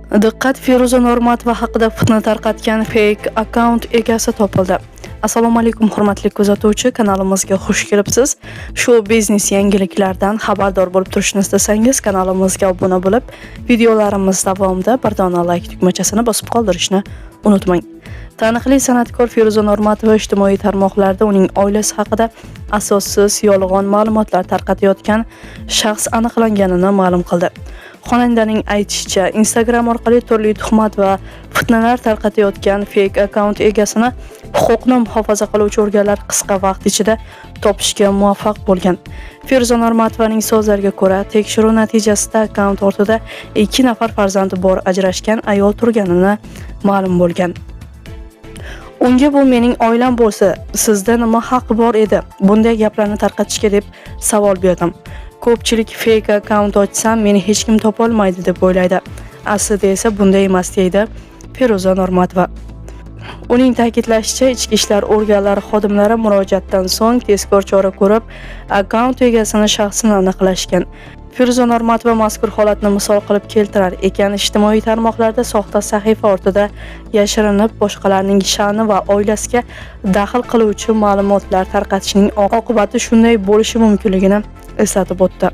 Diqqat, Feruza Normatova haqida fitna tarqatgan fake akkaunt egasi topildi. Assalomu alaykum, hurmatli kuzatuvchi, kanalimizga xush kelibsiz. Shu biznes yangiliklaridan xabardor bo'lib turishni istasangiz, kanalimizga obuna bo'lib, videolarimiz davomida bir dona like tugmachasini bosib qoldirishni unutmang. Taniqli san'atkor Feruza Normatova ijtimoiy tarmoqlarda uning oilasi haqida asossiz yolg'on ma'lumotlar tarqatayotgan shaxs aniqlanganini ma'lum qildi. Xonandaning aytishicha, Instagram orqali turli tuhmat va fitnalar tarqatayotgan fake akkaunt egasini huquqni muhofaza qiluvchi organlar qisqa vaqt ichida topishga muvaffaq bo'lgan. Feruza Normatovaning so'zlariga ko'ra, tekshiruv natijasida akkaunt ortida 2 nafar farzandi bor ajrashgan ayol turganini ma'lum bo'lgan. Unga bu mening oilam bo'lsa, sizda nima haq bor edi bunday gaplarni tarqatishga, deb savol berdim. Ko'pchilik fake akkaunt ochsam, meni hech kim topolmaydi deb o'ylaydi. Aslida esa bunday emas, deydi Feruza Normatova. Uning ta'kidlashicha, ichki ishlar organlari xodimlari murojaatdan so'ng tezkor chora ko'rib, akkaunt egasini shaxsini aniqlashgan. Feruza Normatova mazkur holatni misol qilib keltirar ekan, ijtimoiy tarmoqlarda soxta sahifa ortida yashirinib, boshqalarning sha'ni va oilasiga daxl qiluvchi ma'lumotlar tarqatishning oqibati shunday bo'lishi mumkinligini eslatib o'tdi.